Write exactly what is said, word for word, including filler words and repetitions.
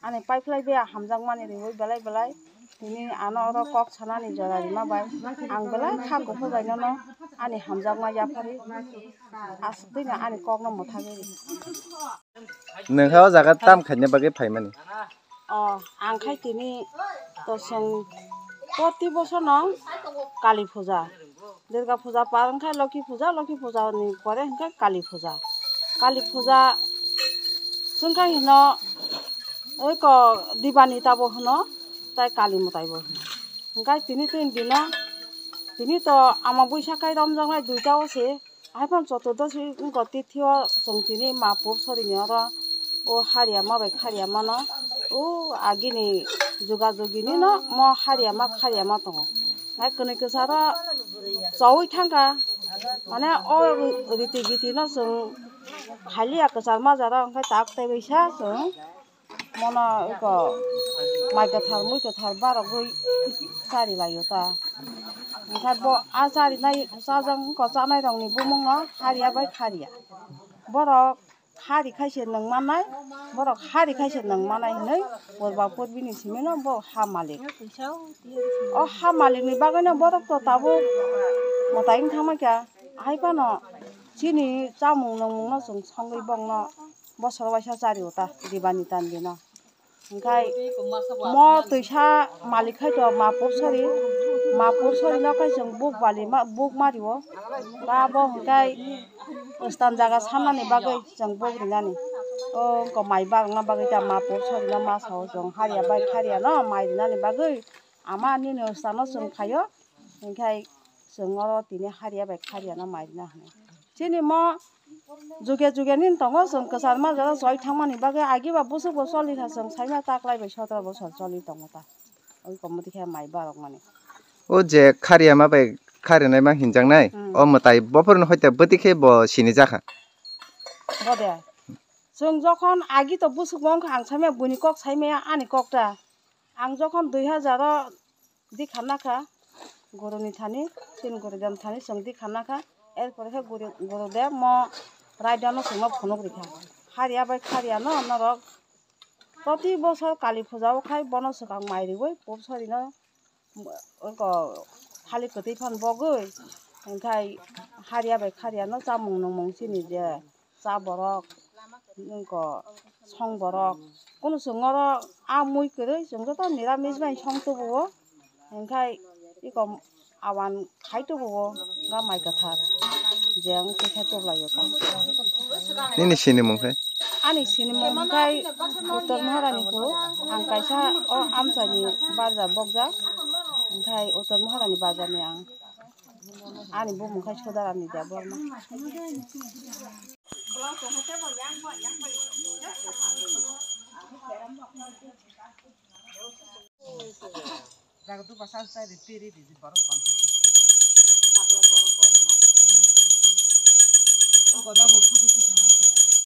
Ani paiphlai be hamjakmani riwi belai belai tini ano oro kok sanani jora rima bai ang belai kha kuphur bai nono ani hamjakma yaphari aswk twi no ani kokno mwthagwi rw. Nwng kha o jaga tam khaina bagwi phaimani? O, ang khai tini to chwng proti bochor no Kali puja, Durga puja par wngkha Lokhi puja, Lokhi puja ni pore hwnkhe Kali puja. Kali puja chwngkha hino oi ko Dibani tabo hwno, tai Kali mwtai bo hwno. Hwnkhe tini tin dino, tini to ama buisa kai romjaknai duita o se, Haiphano Chotudoshi wngkha tithio chwng tini ma pup sorini oro o Hariyama bai Khariyamano o agini jugajugini no mo Hariyama Khariyama tongo. Hai kwnwi kwcharo chowi thangkha, mane o riti giti no chwng haliya kwchar majaro, hwnkhe tak tei baisa chwng Mono eko mai kwthar mui kwthar barogwi chari laio ta. Hwnkhe bo a charinai chajak wngkha, chanai rokni bumungno Hariya bai Khariya. Borok hari khaise nwng mannai, borok hari khaise nwng mannai hinwi purba purbini simino bo ha malik. O ha malikni bagwino borok to tabuk mwtai wng thangma kha. Hai phano chini chamung nwngmungno chwng songwi bongno bosor waisa chari o ta Dibani tandino. Hwnkhe mo twisa malik khai to ma pursori, ma pursori no khai chwng buk bali ma, buk mario. Ba bo hwnkhe stan jaga samnani bagwi chwng buk rinani. O wngkha mai barokna bagwi ta ma pursori no ma sao chwng Hariya bai Khariya no mai rinani bagwi ama nini stan o chwng khaio. Hwnkhe chwng oro tini Hariya bai Khariya no mai rina hwnwi. Chini mo juge juge nini tongo, chwng kwchar majaro choi thangmani bagwi agi ba bwswk bo choli kha, chwng saima taklai bai sotro bosor choli tongo ta. Oi komoti khe mai barok mani. O je Khariyama bai Kharinai ma hinjaknai, Hmm. O mwtai bophorno hoite bwtwi khe bo sini jakha. Bode. Chwng jokhon agi to bwswk bo wngkha, ang saimaya buini kok saimaya ani kok ta. Ang jokhon dui hajar o dikha nakha guruni thani, tin gurudem thani chwng dikha nakha. Erpore khe guru, gurude mo raida no chwngno phunuk rikha. Hariya bai Khariya no norok proti bosor Kali puja o khai bono swkang mai riwi pup sorino eko thali kwtwi phan bogwi, hwnkhe Hariya bai Khariya no chamung nungmung chini je cha borok, nungko song borok, kunu chwng oro a mui kwrwi chwng joto niramis bai song tubuo, hwnkhe eko awan khai tubuo ga mai kwthar je wng twi khe tuklaio ta. Nini sinimung khe? Ani sinimung hwnkhe Uttor Maharani phuru, ang kaisa o amchaini barja bokjak, hwnkhe Uttor Maharani barjani ang. Ani bumung khai Sudharani Debbarma. Jaga tu basa sai ri piri di borok kon. Takla borok kon na. Ko na bo photo kita.